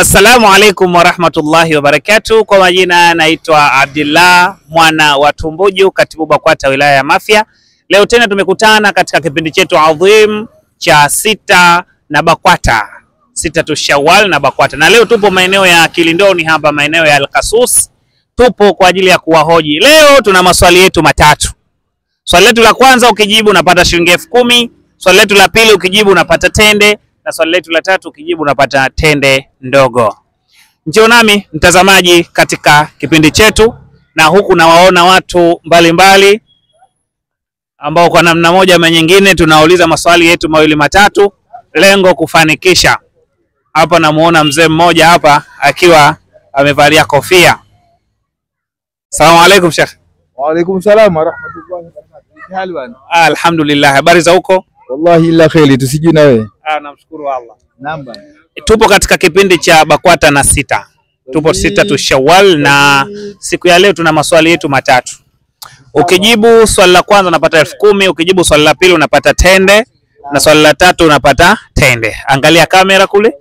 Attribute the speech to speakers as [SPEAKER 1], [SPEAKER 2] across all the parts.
[SPEAKER 1] Assalamu alaikum warahmatullahi wabarakatuh. Kwa majina naitwa Abdillah mwana wa Tumbuju, katibu BAKWATA wilaya ya Mafia. Leo tena tumekutana katika kipindi chetu adhim cha sita na BAKWATA, sita tu Shawwal na BAKWATA, na leo tupo maeneo ya Kilindoni hapa maeneo ya Al-Kasus. Tupo kwa ajili ya kuwahoji. Leo tuna maswali yetu matatu. Swali letu la kwanza ukijibu unapata shilingi 10,000. Swali letu la pili ukijibu unapata tende, na swali letu la tatu ukijibu unapata tende ndogo. Njoo nami mtazamaji katika kipindi chetu, na huku nawaona watu mbalimbali ambao kwa namna moja ama nyingine tunauliza maswali yetu mawili matatu, lengo kufanikisha. Hapa namuona mzee mmoja hapa akiwa amevalia kofia. Salamu alaikum Sheikh.
[SPEAKER 2] Wa alaikum salam wa rahmatullahi wa barakatuh. Hali bwana?
[SPEAKER 1] Alhamdulillah. Habari za huko?
[SPEAKER 2] Wallahi ila kheri, tusijui na wewe.
[SPEAKER 1] Namshukuru Allah.
[SPEAKER 2] Naam bwana.
[SPEAKER 1] Tupo katika kipindi cha BAKWATA na sita. Tupo sita tu Shawwal, na siku ya leo tuna maswali yetu matatu. Ukijibu swali la kwanza unapata 10,000, ukijibu swali la pili unapata tende, na swali la tatu unapata tende. Angalia kamera kule.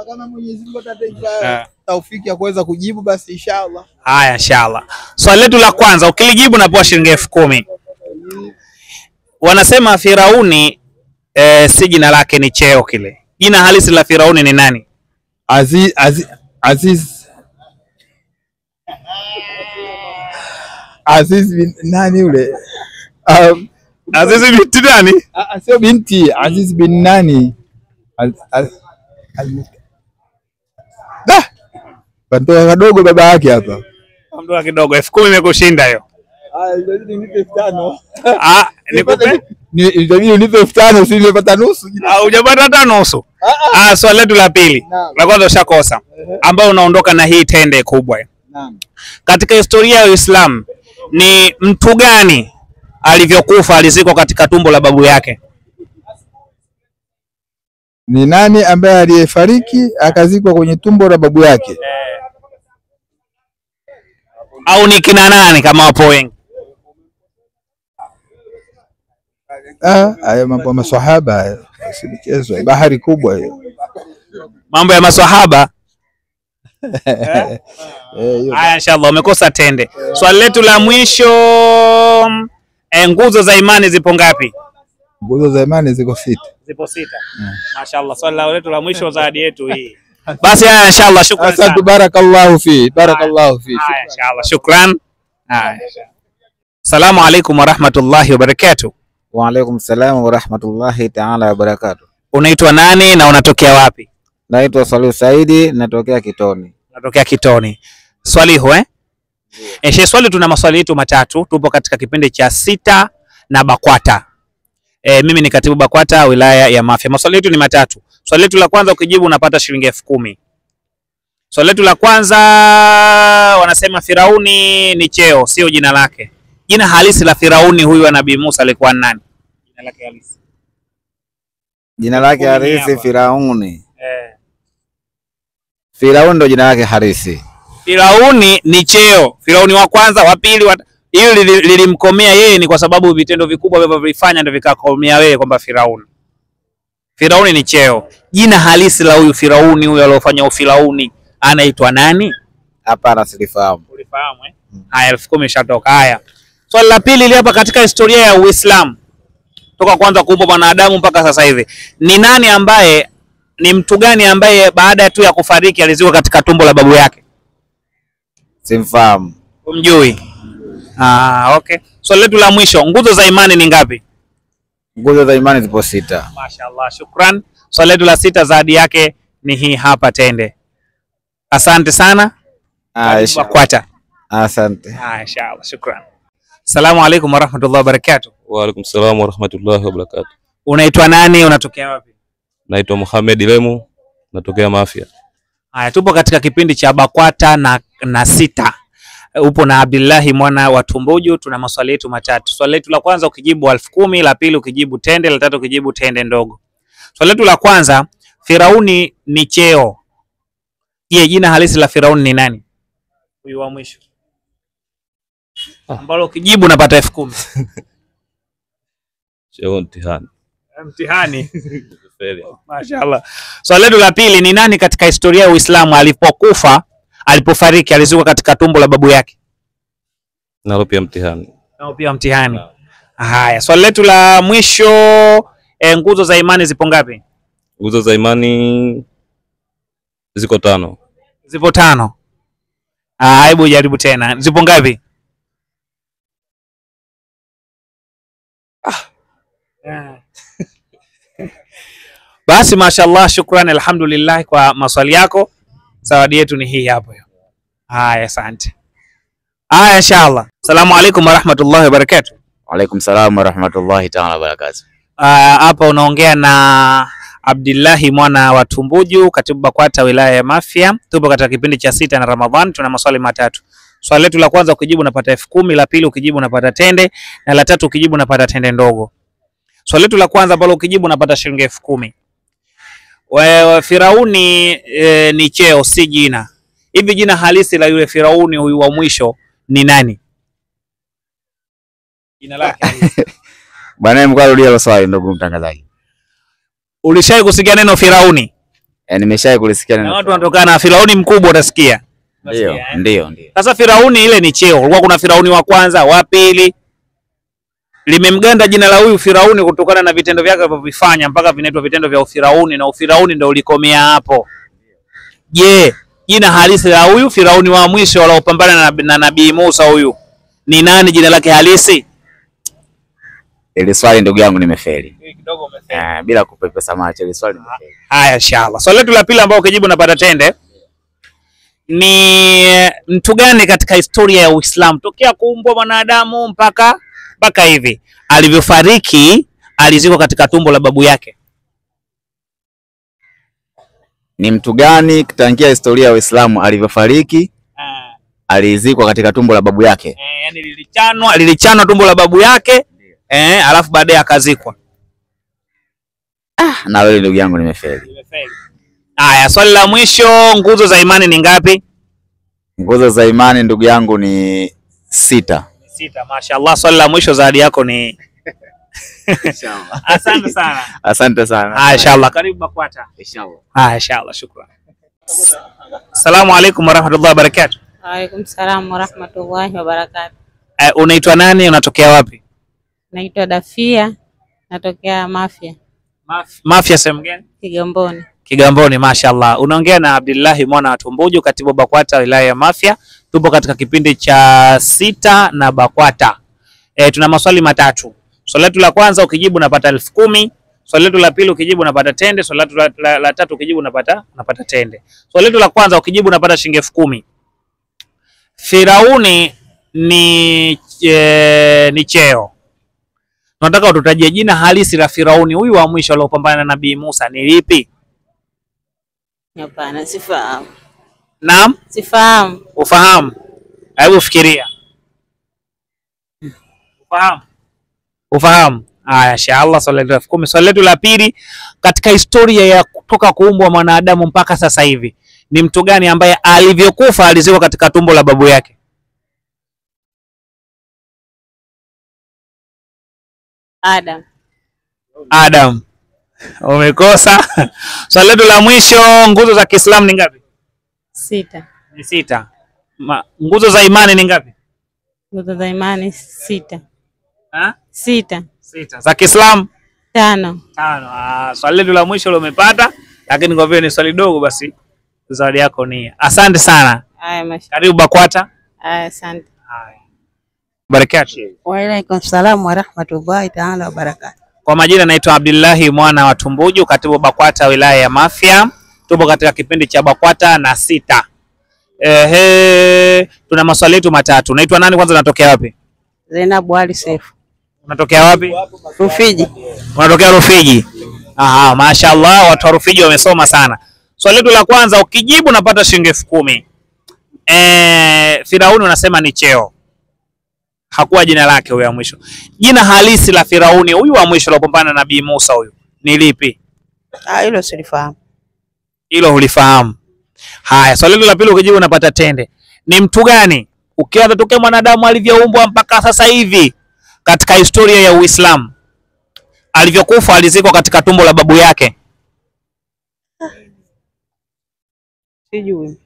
[SPEAKER 2] Kama Mwenyezi Mungu atatupa taufiki ya kuweza kujibu basi inshallah.
[SPEAKER 1] Haya inshallah. Swali letu la kwanza ukilijibu unapewa shilingi 10,000. Wanasema Firauni si jina lake, ni cheo kile. Jina halisi la Firauni ni nani?
[SPEAKER 2] Aziz Aziz Aziz Aziz bin nani yule?
[SPEAKER 1] Aziz binti nani?
[SPEAKER 2] Sio binti, Aziz bin nani? Bantoa kadogo baba yake hapa.
[SPEAKER 1] Mdogo kidogo, 10,000 imekushinda hiyo.
[SPEAKER 2] Inabidi nipe 5,000.
[SPEAKER 1] Nikupe?
[SPEAKER 2] Inabidi nipe 5,000, si nimepata nusu.
[SPEAKER 1] Hujapata hata nusu. Swali letu la pili. La kwanza ushakosa. Ambao unaondoka na hii tende kubwa.
[SPEAKER 2] Naam.
[SPEAKER 1] Katika historia ya Uislamu ni mtu gani alivyokufa alizikwa katika tumbo la babu yake?
[SPEAKER 2] Ni nani ambaye aliyefariki akazikwa kwenye tumbo la babu yake?
[SPEAKER 1] Au ni kina nani kama wapo wengi?
[SPEAKER 2] Hayo mambo ya maswahaba, si michezo, bahari kubwa hiyo.
[SPEAKER 1] Mambo ya maswahaba. Haya inshallah umekosa tende. Swali letu la mwisho, nguzo za imani zipo ngapi?
[SPEAKER 2] Nguzo za imani ziko 6.
[SPEAKER 1] Zipo 6. Mashaallah, swali letu la mwisho zawadi yetu hii. Basi haya inshallah, shukran sana.
[SPEAKER 2] Asante, barakallahu fi, barakallahu fi.
[SPEAKER 1] Haya inshallah, shukran. Haya. Salamu alaikum wa rahmatullahi wa barakatuh.
[SPEAKER 3] Wa alaikum salam wa rahmatullahi ta'ala wa barakatuh.
[SPEAKER 1] Unaitwa nani na unatokea wapi?
[SPEAKER 3] Naitwa Swalihu Saidi, natokea Kitoni.
[SPEAKER 1] Natokea Kitoni. Swalihu eh? Yeah. Sheikh Swali, tuna maswali yetu matatu. Tupo katika kipindi cha sita na BAKWATA. Mimi ni katibu BAKWATA wilaya ya Mafia. Maswali yetu ni matatu. Swali letu la kwanza ukijibu unapata shilingi 10,000. Swali letu la kwanza wanasema Firauni ni cheo, sio jina lake. Jina halisi la Firauni huyu wa Nabii Musa alikuwa nani? Jina lake halisi.
[SPEAKER 3] Jina lake halisi Firauni. Firauni ndo jina lake halisi.
[SPEAKER 1] Firauni ni cheo. Firauni wa kwanza, wa pili, wa hili lilimkomea yeye ni kwa sababu vitendo vikubwa alivyovifanya ndio vikakomea yeye kwamba Firauni. Firauni ni cheo. Jina halisi la huyu Firauni huyu aliyofanya ufirauni anaitwa nani?
[SPEAKER 3] Hapana, silifahamu.
[SPEAKER 1] Ulifahamu eh? Haya, 10,000 ishatoka. Haya. Swali la pili hapa katika historia ya Uislamu toka kwanza kuumbwa mwanadamu mpaka sasa hivi, ni nani ambaye, ni mtu gani ambaye baada tu ya kufariki alizikwa katika tumbo la babu yake?
[SPEAKER 3] Simfahamu.
[SPEAKER 1] Umjui? Okay. Swali letu la mwisho, nguzo za imani ni ngapi?
[SPEAKER 3] Nguzo za imani zipo 6.
[SPEAKER 1] Mashaallah, shukran. Swali letu la 6 zawadi yake ni hii hapa tende. Asante sana. BAKWATA.
[SPEAKER 3] Asante.
[SPEAKER 1] Inshallah, shukran. Salamu alaikum warahmatullahi wabarakatuh.
[SPEAKER 4] Wa alaikum salam warahmatullahi wabarakatuh.
[SPEAKER 1] Unaitwa nani, unatokea wapi?
[SPEAKER 4] Naitwa Mohamed Lemu, natokea Mafia.
[SPEAKER 1] Haya, tupo katika kipindi cha BAKWATA na sita. Upo na Abdillahi mwana wa Tumbuju. Tuna maswali yetu matatu. Swali letu la kwanza ukijibu 10,000, la pili ukijibu tende, la tatu ukijibu tende ndogo. Swali letu la kwanza, Firauni ni cheo. Je, jina halisi la Firauni ni nani? Huyu wa mwisho. Ambalo ukijibu unapata 10,000.
[SPEAKER 4] Cheo mtihani.
[SPEAKER 1] Mtihani.
[SPEAKER 4] Feli.
[SPEAKER 1] Mashaallah. Swali letu la pili ni nani katika historia ya Uislamu alipokufa, alipofariki alizikwa katika tumbo la babu yake?
[SPEAKER 4] Nalo pia mtihani.
[SPEAKER 1] Nao pia mtihani. Haya, swali letu la mwisho, nguzo za imani zipo ngapi?
[SPEAKER 4] Nguzo za imani ziko 5.
[SPEAKER 1] Zipo 5. Ah, hebu jaribu tena. Zipo ngapi? Basi mashallah, shukran, alhamdulillah kwa maswali yako. Zawadi yetu ni hii hapo hiyo. Haya, asante. Haya, inshallah. Asalamu alaykum warahmatullahi wabarakatuh.
[SPEAKER 3] Waalaikum salam warahmatullahi ta'ala wabarakatuh.
[SPEAKER 1] Hapa unaongea na Abdillahi mwana wa Tumbuju, katibu BAKWATA wilaya ya Mafia. Tupo katika kipindi cha 6 na Ramadhan, tuna maswali matatu. Swali letu la kwanza ukijibu unapata 10,000, la pili ukijibu unapata tende, na la tatu ukijibu unapata tende ndogo. Swali letu la kwanza ambalo ukijibu unapata shilingi 10,000. Firauni ni cheo, si jina. Hivi jina halisi la yule Firauni huyu wa mwisho ni nani? Jina lake halisi.
[SPEAKER 3] Bwana, mkarudia swali ndugu mtangazaji.
[SPEAKER 1] Ulishai kusikia neno Firauni?
[SPEAKER 3] Nimeshai kulisikia neno.
[SPEAKER 1] Na watu wanatokana na Firauni mkubwa utasikia.
[SPEAKER 3] Ndio, ndio, ndio.
[SPEAKER 1] Sasa Firauni ile ni cheo. Kulikuwa kuna Firauni wa kwanza, wa pili. Limemganda jina la huyu Firauni kutokana na vitendo vyake alivyovifanya mpaka vinaitwa vitendo vya Ufirauni, na Ufirauni ndio ulikomea hapo. Je, jina halisi la huyu Firauni wa mwisho aliopambana na Nabii Musa huyu ni nani jina lake halisi?
[SPEAKER 3] Ile swali ndugu yangu nimefeli.
[SPEAKER 1] Kidogo umefeli.
[SPEAKER 3] Bila kupepesa macho ile swali nimefeli.
[SPEAKER 1] Haya, inshallah. Swali letu la pili ambao ukijibu unapata tende. Ni mtu gani katika historia ya Uislamu tokea kuumbwa mwanadamu mpaka hivi alivyofariki alizikwa katika tumbo la babu yake?
[SPEAKER 3] Ni mtu gani tangia historia ya Uislamu alivyofariki alizikwa katika tumbo la babu yake?
[SPEAKER 1] Yani lilichanwa tumbo la babu yake, alafu baadaye akazikwa.
[SPEAKER 3] Na wewe ndugu yangu nimefeli.
[SPEAKER 1] Haya, swali la mwisho, nguzo za imani ni ngapi?
[SPEAKER 3] Nguzo za imani ndugu yangu ni 6.
[SPEAKER 1] 6, mashallah. Swali la mwisho, zawadi yako ni
[SPEAKER 3] inshallah.
[SPEAKER 1] Asante sana.
[SPEAKER 3] Asante sana.
[SPEAKER 1] Ah, inshallah. Karibu BAKWATA.
[SPEAKER 3] Inshallah.
[SPEAKER 1] Ah, inshallah, shukran. Asalamu alaykum warahmatullahi wabarakatuh.
[SPEAKER 5] Wa alaykum salam warahmatullahi wabarakatuh.
[SPEAKER 1] Unaitwa nani, unatokea wapi?
[SPEAKER 5] Naitwa Dafia, natokea Mafia.
[SPEAKER 1] Mafia sehemu gani?
[SPEAKER 5] Kigamboni.
[SPEAKER 1] Kigamboni, mashallah. Unaongea na Abdillahi mwana wa Tumbuju, katibu BAKWATA wilaya ya Mafia. Tupo katika kipindi cha 6 na BAKWATA. Tuna maswali matatu. Swali letu la kwanza ukijibu unapata 10,000. Swali letu la pili ukijibu unapata tende. Swali letu la tatu ukijibu unapata tende. Swali letu la kwanza ukijibu unapata shilingi 10,000. Firauni ni cheo. Tunataka ututajie jina halisi la Firauni huyu wa mwisho aliyopambana na Nabii Musa ni lipi?
[SPEAKER 5] Hapana, sifahamu.
[SPEAKER 1] Naam?
[SPEAKER 5] Sifahamu.
[SPEAKER 1] Ufahamu? Hebu fikiria. Ufahamu? Ufahamu. Haya, inshallah. Swali letu la 10,000. Swali letu la pili, katika historia ya kutoka kuumbwa mwanadamu mpaka sasa hivi, ni mtu gani ambaye alivyokufa alizikwa katika tumbo la babu yake?
[SPEAKER 5] Adam.
[SPEAKER 1] Adam. Umekosa. Swali letu la mwisho, nguzo za Kiislamu ni ngapi?
[SPEAKER 5] 6.
[SPEAKER 1] Ni 6. Nguzo za imani ni ngapi?
[SPEAKER 5] Nguzo za imani 6.
[SPEAKER 1] Ha?
[SPEAKER 5] 6.
[SPEAKER 1] 6. Za Kiislamu?
[SPEAKER 5] 5.
[SPEAKER 1] 5. Swali letu la mwisho umepata, lakini kwa vile ni swali dogo basi zawadi yako ni. Asante sana.
[SPEAKER 5] Haya, mashallah.
[SPEAKER 1] Karibu BAKWATA.
[SPEAKER 5] Haya, asante.
[SPEAKER 1] Haya. Barakatuh.
[SPEAKER 6] Wa alaykum salam wa rahmatullahi ta'ala wa barakatuh.
[SPEAKER 1] Kwa majina naitwa Abdillahi mwana wa Tumbuju, katibu BAKWATA wilaya ya Mafia. Tupo katika kipindi cha BAKWATA na 6. Tuna maswali yetu matatu. Unaitwa nani kwanza, unatokea wapi?
[SPEAKER 6] Zainabu Ali Sefu.
[SPEAKER 1] Unatokea wapi?
[SPEAKER 6] Rufiji.
[SPEAKER 1] Unatokea Rufiji. Aha, mashallah, watu wa Rufiji wamesoma sana. Swali letu la kwanza ukijibu unapata shilingi 10,000. Firauni unasema ni cheo. Hakuwa jina lake huyo wa mwisho. Jina halisi la Firauni huyu wa mwisho aliyopambana na Nabii Musa huyu ni lipi?
[SPEAKER 6] Hilo silifahamu.
[SPEAKER 1] Hilo hulifahamu. Haya, swali la pili ukijibu unapata tende. Ni mtu gani ukianza tokea mwanadamu alivyoumbwa mpaka sasa hivi katika historia ya Uislamu alivyokufa alizikwa katika tumbo la babu yake?
[SPEAKER 6] Sijui.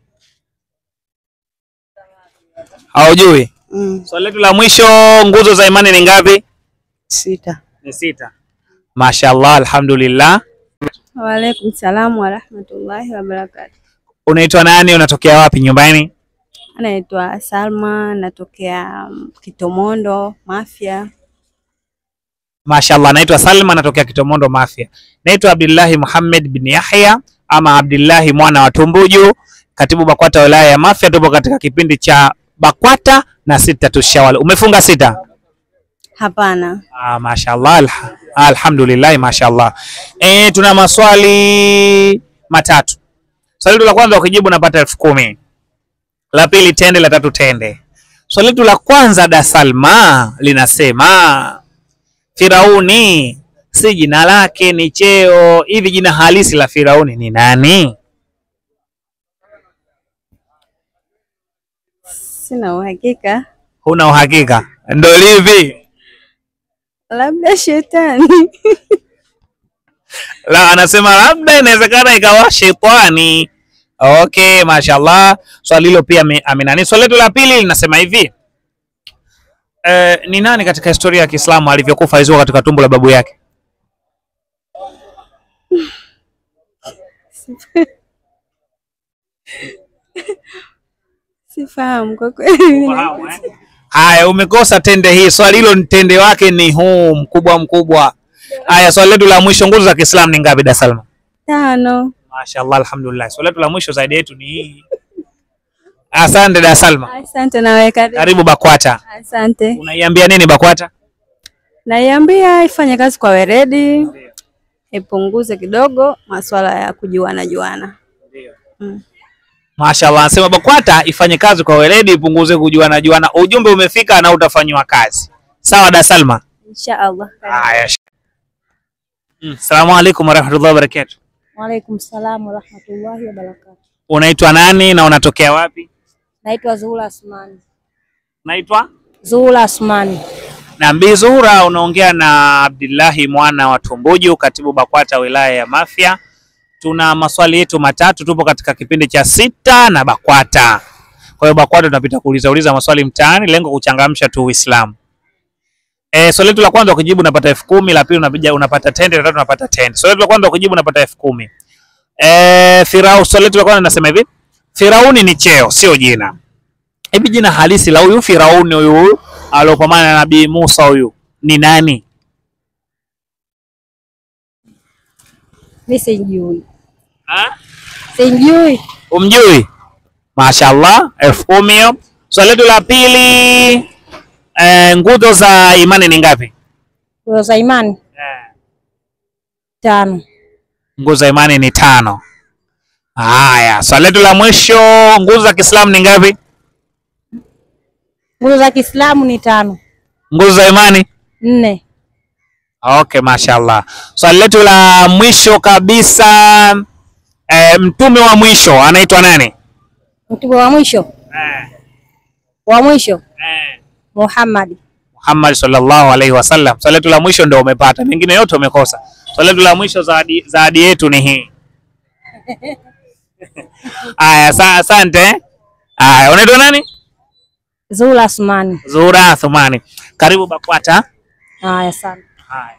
[SPEAKER 1] Haujui? Swali letu la mwisho, nguzo za imani ni ngapi?
[SPEAKER 6] 6.
[SPEAKER 1] Ni 6. Mashallah, alhamdulillah.
[SPEAKER 5] Wa alaikum salaam wa rahmatullahi wa barakatuh.
[SPEAKER 1] Unaitwa nani? Unatokea wapi nyumbani?
[SPEAKER 5] Anaitwa Salma, natokea Kitomondo, Mafia.
[SPEAKER 1] Mashallah, naitwa Salma, natokea Kitomondo, Mafia. Naitwa Abdullahi Muhammad bin Yahya ama Abdullahi mwana wa Tumbuju, katibu BAKWATA wilaya ya Mafia. Tupo katika kipindi cha BAKWATA na 6 Shawwal. Umefunga 6?
[SPEAKER 5] Hapana.
[SPEAKER 1] Ah, mashallah, alhamdulillah, mashallah. Tuna maswali matatu. Swali la kwanza ukijibu unapata 10,000. La pili tende, la tatu tende. Swali letu la kwanza da Salma linasema Firauni si jina lake, ni cheo. Hivi jina halisi la Firauni ni nani?
[SPEAKER 5] Sina uhakika.
[SPEAKER 1] Huna uhakika? Ndio lipi?
[SPEAKER 5] Labda shetani.
[SPEAKER 1] La, anasema labda inawezekana ikawa shetani. Okay, mashallah. Swali hilo pia amenani. Swali letu la pili linasema hivi. Ni nani katika historia ya Kiislamu alivyokufa alizikwa katika tumbo la babu yake?
[SPEAKER 5] Sifahamu kwa kweli.
[SPEAKER 1] Haya, umekosa tende hii. Swali hilo ni tende wake ni huu mkubwa mkubwa. Haya, swali letu la mwisho, nguzo za Kiislamu ni ngapi da Salma?
[SPEAKER 5] 5.
[SPEAKER 1] Mashallah, alhamdulillah. Swali letu la mwisho zaidi yetu ni hii. Asante da Salma.
[SPEAKER 5] Asante na wewe, karibu.
[SPEAKER 1] Karibu BAKWATA.
[SPEAKER 5] Asante.
[SPEAKER 1] Unaiambia nini BAKWATA?
[SPEAKER 5] Naiambia ifanye kazi kwa weledi, ipunguze kidogo masuala ya kujuana juana.
[SPEAKER 1] Ndio. Mashallah, anasema BAKWATA ifanye kazi kwa weledi, ipunguze kujuana juana. Ujumbe umefika na utafanywa kazi. Sawa da Salma?
[SPEAKER 5] Inshallah.
[SPEAKER 1] Haya. Assalamu alaykum warahmatullahi wabarakatuh.
[SPEAKER 7] Wa alaykum salaam warahmatullahi wabarakatuh.
[SPEAKER 1] Unaitwa nani na unatokea wapi?
[SPEAKER 7] Naitwa Zuhura Asmani.
[SPEAKER 1] Naitwa
[SPEAKER 7] Zuhura Asmani.
[SPEAKER 1] Na Bi Zuhura, unaongea na Abdullahi mwana wa Tumbuju, katibu BAKWATA wilaya ya Mafia. Tuna maswali yetu matatu, tupo katika kipindi cha 6 na BAKWATA. Kwa hiyo BAKWATA tunapita kuuliza uliza maswali mtaani, lengo kuchangamsha tu Uislamu. Swali letu la kwanza ukijibu unapata 10,000, la pili unapata tende, la tatu unapata tende. Swali letu la kwanza ukijibu unapata 10,000. Firau, swali letu la kwanza linasema hivi: Firauni ni cheo, sio jina. Hivi jina halisi la huyu Firauni huyu aliyopambana na Nabii Musa huyu ni nani?
[SPEAKER 7] Mimi sijui.
[SPEAKER 1] Ah?
[SPEAKER 7] Sijui.
[SPEAKER 1] Umjui? Mashallah, 10,000. Swali letu la pili, nguzo za imani ni ngapi?
[SPEAKER 7] Nguzo za imani? 5.
[SPEAKER 1] Nguzo za imani ni 5. Haya, swali letu la mwisho, nguzo za Kiislamu ni ngapi?
[SPEAKER 7] Nguzo za Kiislamu ni 5.
[SPEAKER 1] Nguzo za imani?
[SPEAKER 7] 4.
[SPEAKER 1] Okay, mashallah. Swali letu la mwisho kabisa, mtume wa mwisho anaitwa nani?
[SPEAKER 7] Mtume wa mwisho? Wa mwisho? Muhammad.
[SPEAKER 1] Muhammad sallallahu alaihi wasallam. Swali letu la mwisho ndio umepata, mengine yote umekosa. Swali letu la mwisho, zawadi yetu ni hii. Aya, asante. Aya, unaitwa nani?
[SPEAKER 7] Zuhura Asmani.
[SPEAKER 1] Zuhura Asmani. Karibu BAKWATA.
[SPEAKER 7] Haya, asante.
[SPEAKER 1] Haya.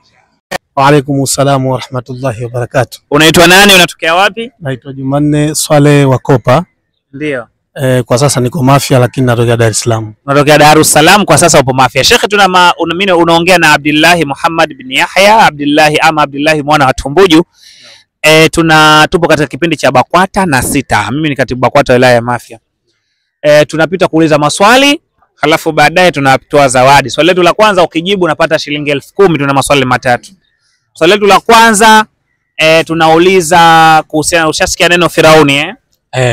[SPEAKER 8] Wa alaykum salaam wa rahmatullahi wa barakatuh.
[SPEAKER 1] Unaitwa nani, unatokea wapi?
[SPEAKER 8] Naitwa Jumanne Swale Wakopa.
[SPEAKER 1] Ndio.
[SPEAKER 8] Kwa sasa niko Mafia lakini natokea Dar es Salaam.
[SPEAKER 1] Unatokea Dar es Salaam, kwa sasa upo Mafia. Sheikh, tuna unaongea na Abdullahi Muhammad bin Yahya, Abdullahi ama Abdullahi mwana wa Tumbuju. Tupo katika kipindi cha BAKWATA na 6. Mimi ni katibu BAKWATA wilaya ya Mafia. Tunapita kuuliza maswali, halafu baadaye tunatoa zawadi. Swali letu la kwanza ukijibu unapata shilingi 10,000. Tuna maswali matatu. Swali letu la kwanza tunauliza kuhusiana, ushasikia neno Firauni eh?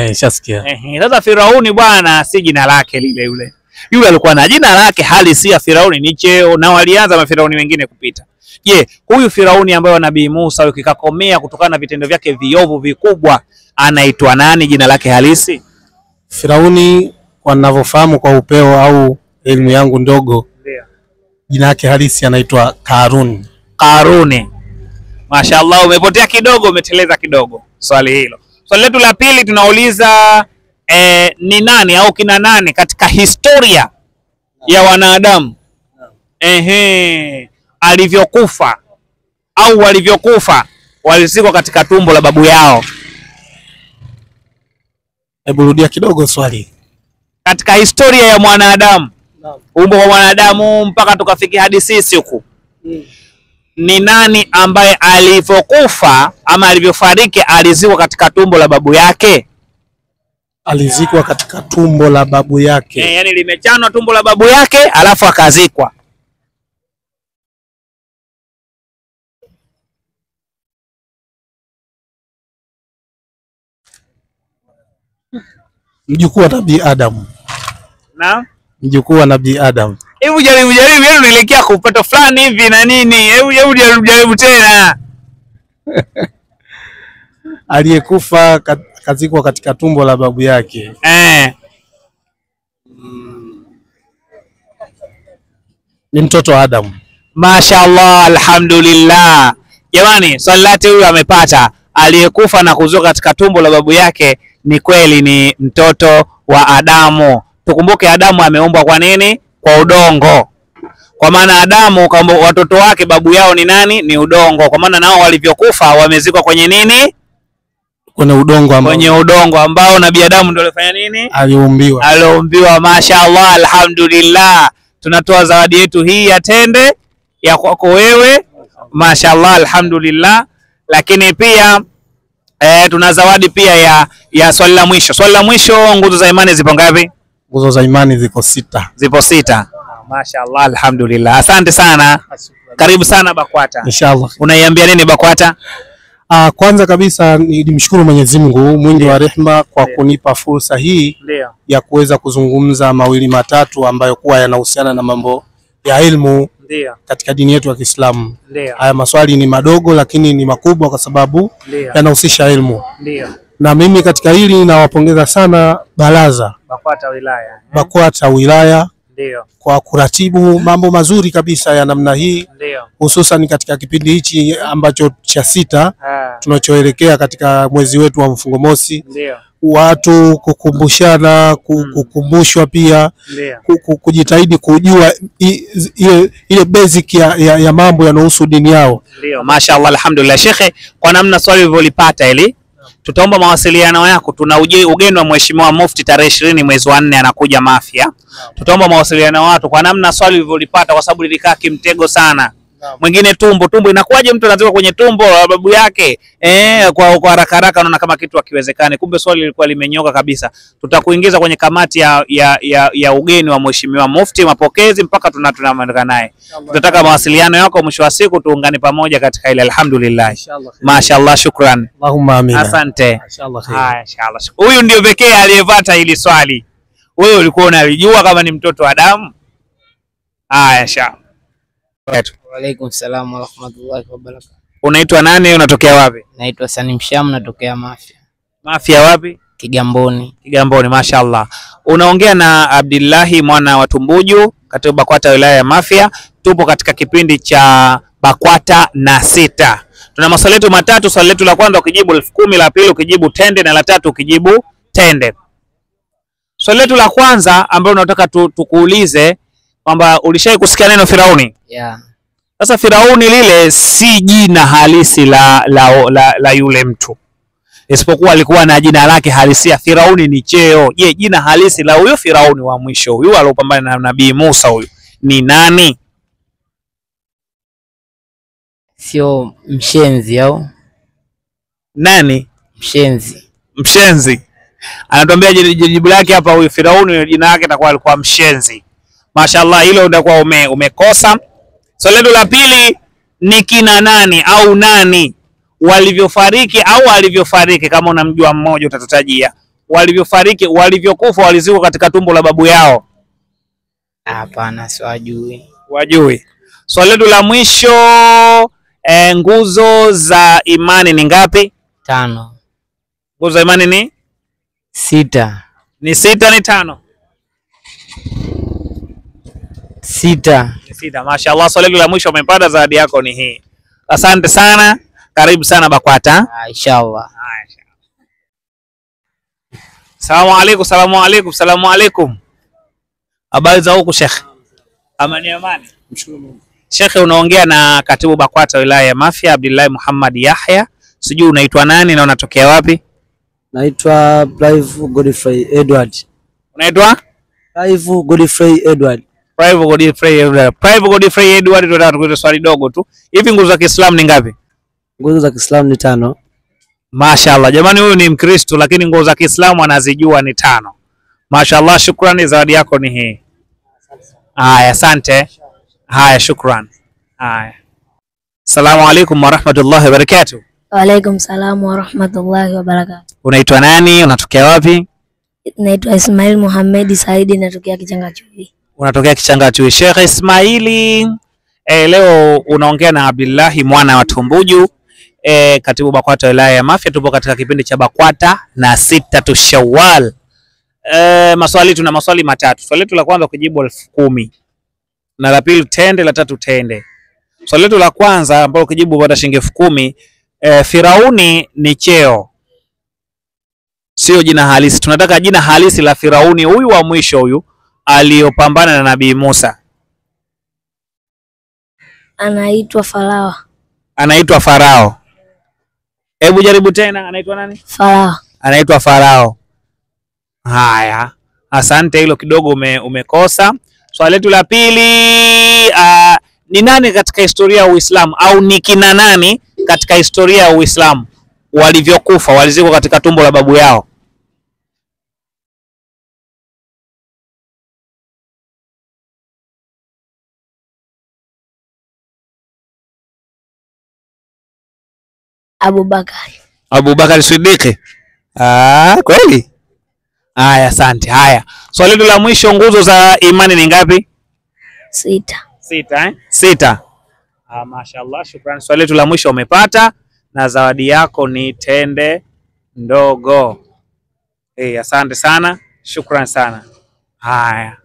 [SPEAKER 8] Nishasikia.
[SPEAKER 1] Sasa Firauni bwana si jina lake lile yule. Yule alikuwa na jina lake halisi ya Firauni ni cheo, na walianza mafirauni wengine kupita. Je, huyu Firauni ambaye Nabii Musa huyu kikakomea kutokana na vitendo vyake viovu vikubwa anaitwa nani jina lake halisi?
[SPEAKER 8] Firauni kwa ninavyofahamu kwa upeo au elimu yangu ndogo, jina lake halisi anaitwa Karun.
[SPEAKER 1] Karuni. Mashallah, umepotea kidogo, umeteleza kidogo. swali hilo. Swali letu la pili tunauliza ni nani au kina nani katika historia ya wanadamu alivyokufa au walivyokufa walizikwa katika tumbo la babu yao?
[SPEAKER 8] Hebu rudia kidogo swali.
[SPEAKER 1] Katika historia ya mwanadamu, umbo wa mwanadamu mpaka tukafikia hadi sisi huku, ni nani ambaye alivyokufa ama alivyofariki alizikwa katika tumbo la babu yake?
[SPEAKER 8] Alizikwa katika tumbo la babu yake.
[SPEAKER 1] Yani limechanwa tumbo la babu yake alafu akazikwa.
[SPEAKER 8] Mjukuu wa Nabii Adam.
[SPEAKER 1] Naam?
[SPEAKER 8] Mjukuu wa Nabii Adam.
[SPEAKER 1] Hebu jaribu jaribu, yaani unaelekea kupata fulani hivi na nini? Hebu jaribu jaribu tena.
[SPEAKER 8] Aliyekufa kazikwa katika tumbo la babu yake. Ni mtoto wa Adam.
[SPEAKER 1] Mashallah, alhamdulillah. Jamani, swali lake huyu amepata. Aliyekufa na kuzikwa katika tumbo la babu yake ni kweli ni mtoto wa Adamu. Tukumbuke Adamu ameumbwa kwa nini? Kwa udongo. Kwa maana Adamu kwa watoto wake babu yao ni nani? Ni udongo. Kwa maana nao walivyokufa wamezikwa kwenye nini?
[SPEAKER 8] Kwenye udongo ambao,
[SPEAKER 1] kwenye udongo ambao Nabii Adamu ndio alifanya nini?
[SPEAKER 8] Aliumbiwa.
[SPEAKER 1] Aliumbiwa. Mashallah, alhamdulillah. Tunatoa zawadi yetu hii ya tende ya kwako wewe. Mashallah, alhamdulillah. Lakini pia tuna zawadi pia ya swali la mwisho. Swali la mwisho, nguzo za imani zipo ngapi?
[SPEAKER 8] Nguzo za imani ziko 6.
[SPEAKER 1] Zipo 6. Mashallah, alhamdulillah. Asante sana. Karibu sana BAKWATA.
[SPEAKER 8] Inshallah.
[SPEAKER 1] Unaiambia nini BAKWATA?
[SPEAKER 8] Kwanza kabisa nimshukuru Mwenyezi Mungu mwingi wa rehema kwa kunipa fursa hii ya kuweza kuzungumza mawili matatu ambayo kuwa yanahusiana na mambo ya elimu katika dini yetu ya Kiislamu. Haya maswali ni madogo lakini ni makubwa kwa sababu yanahusisha elimu. Na mimi katika hili nawapongeza sana baraza
[SPEAKER 1] BAKWATA wilaya.
[SPEAKER 8] BAKWATA wilaya kwa kuratibu mambo mazuri kabisa ya namna hii, hususan katika kipindi hichi ambacho cha 6 tunachoelekea katika mwezi wetu wa mfungo mosi. Watu kukumbushana, kukumbushwa pia kujitahidi kujua ile basic ya mambo yanayohusu dini yao.
[SPEAKER 1] Ndio, mashallah, alhamdulillah. Shekhe, kwa namna swali ulivyolipata ili tutaomba mawasiliano yako. Tuna ugeni wa Mheshimiwa Mufti tarehe 20 mwezi wa 4 anakuja Mafia. Tutaomba mawasiliano watu kwa namna swali ulivyolipata, kwa sababu lilikaa kimtego sana. Mwingine tumbo tumbo, inakuwaje mtu anatoka kwenye tumbo la babu yake? Kwa haraka haraka unaona kama kitu hakiwezekani, kumbe swali lilikuwa limenyoka kabisa. Tutakuingiza kwenye kamati ya ugeni wa Mheshimiwa Mufti, mapokezi mpaka tunaondoka naye. Tutataka mawasiliano yako, mwisho wa siku tuungane pamoja katika ile. Alhamdulillah. Mashallah, shukran.
[SPEAKER 8] Allahumma amina.
[SPEAKER 1] Asante. Inshallah. Inshallah. Huyu ndio pekee aliyepata hili swali. Wewe ulikuwa unalijua kama ni mtoto wa Adamu? Haya, inshallah.
[SPEAKER 9] Waalaikum salaam wa rahmatullahi wa barakatuh.
[SPEAKER 1] Unaitwa nani, unatokea wapi?
[SPEAKER 9] Naitwa Salim Sham, natokea Mafia.
[SPEAKER 1] Mafia wapi?
[SPEAKER 9] Kigamboni.
[SPEAKER 1] Kigamboni, mashallah. Unaongea na Abdillahi mwana wa Tumbuju, katibu BAKWATA wilaya ya Mafia. Tupo katika kipindi cha BAKWATA na 6. Tuna maswali yetu matatu. Swali letu la kwanza ukijibu 10,000, la pili ukijibu tende, na la tatu ukijibu tende. Swali letu la kwanza ambalo nataka tukuulize kwamba ulishai kusikia neno Firauni?
[SPEAKER 9] Yeah.
[SPEAKER 1] Sasa Firauni lile si jina halisi la yule mtu, isipokuwa alikuwa na jina lake halisia. Firauni ni cheo. Je, jina halisi la huyo Firauni wa mwisho huyu aliyopambana na Nabii Musa huyu ni nani?
[SPEAKER 9] Sio mshenzi au?
[SPEAKER 1] Nani?
[SPEAKER 9] Mshenzi.
[SPEAKER 1] Mshenzi. Anatuambia jibu lake hapa, huyu Firauni jina lake atakuwa alikuwa mshenzi. Mashallah, hilo utakuwa umekosa. Swali letu la pili ni kina nani au nani walivyofariki au alivyofariki, kama unamjua mmoja utatutajia, walivyofariki, walivyokufa, walizikwa katika tumbo la babu yao?
[SPEAKER 9] Hapana, siwajui.
[SPEAKER 1] Wajui. Swali letu la mwisho, nguzo za imani ni ngapi?
[SPEAKER 9] 5.
[SPEAKER 1] Nguzo za imani ni
[SPEAKER 9] 6.
[SPEAKER 1] Ni 6 ni 5?
[SPEAKER 9] 6.
[SPEAKER 1] 6. Mashallah, swali la mwisho umepata, zawadi yako ni hii. Asante sana. Karibu sana BAKWATA.
[SPEAKER 9] Inshallah.
[SPEAKER 1] Salamu alaikum, salamu alaikum, salamu alaikum. Habari za huku Sheikh? Amani amani.
[SPEAKER 8] Mshukuru Mungu.
[SPEAKER 1] Sheikh, unaongea na katibu BAKWATA wilaya ya Mafia Abdullahi Muhammad Yahya. Sijui unaitwa nani na unatokea wapi?
[SPEAKER 10] Naitwa Clive Godfrey Edward.
[SPEAKER 1] Unaitwa?
[SPEAKER 10] Clive Godfrey Edward.
[SPEAKER 1] Clive Godfrey Edward. Clive Godfrey Edward, tunataka tukuulize swali dogo tu. Hivi nguzo za Kiislamu ni ngapi?
[SPEAKER 10] Nguzo za Kiislamu ni 5.
[SPEAKER 1] Mashaallah. Jamani, huyu ni Mkristo lakini nguzo za Kiislamu anazijua ni 5. Mashaallah, shukrani, zawadi yako ni hii. Haya, asante. Haya, shukran. Haya. Salamu alaikum warahmatullahi wabarakatuh.
[SPEAKER 11] Wa alaikum salamu warahmatullahi wabarakatuh.
[SPEAKER 1] Unaitwa nani? Unatokea wapi?
[SPEAKER 11] Naitwa Ismail Muhammad Saidi, natokea Kichangachui.
[SPEAKER 1] Unatokea Kichangachui. Sheikh Ismaili, leo unaongea na Abdullahi mwana wa Tumbuju, katibu BAKWATA wilaya ya Mafia. Tupo katika kipindi cha BAKWATA na 6 Shawwal. Maswali, tuna maswali matatu. Swali letu la kwanza kujibu 10,000. Na la pili tende, la tatu tende. Swali letu la kwanza ambalo kujibu upata shilingi 10,000, Firauni ni cheo, sio jina halisi. Tunataka jina halisi la Firauni huyu wa mwisho huyu aliyopambana na Nabii Musa.
[SPEAKER 11] Anaitwa Farao.
[SPEAKER 1] Anaitwa Farao. Hebu jaribu tena, anaitwa nani?
[SPEAKER 11] Farao.
[SPEAKER 1] Anaitwa Farao. Haya, asante, hilo kidogo umekosa. Swali letu la pili, ni nani katika historia ya Uislamu au ni kina nani katika historia ya Uislamu walivyokufa walizikwa katika tumbo la babu yao?
[SPEAKER 11] Abubakari.
[SPEAKER 1] Abubakari Siddiq. Kweli? Haya, asante. Haya. Swali letu la mwisho, nguzo za imani ni ngapi?
[SPEAKER 11] 6.
[SPEAKER 1] 6, eh? 6. Mashallah, shukrani. Swali letu la mwisho umepata na zawadi yako ni tende ndogo. Asante sana. Shukrani sana. Haya.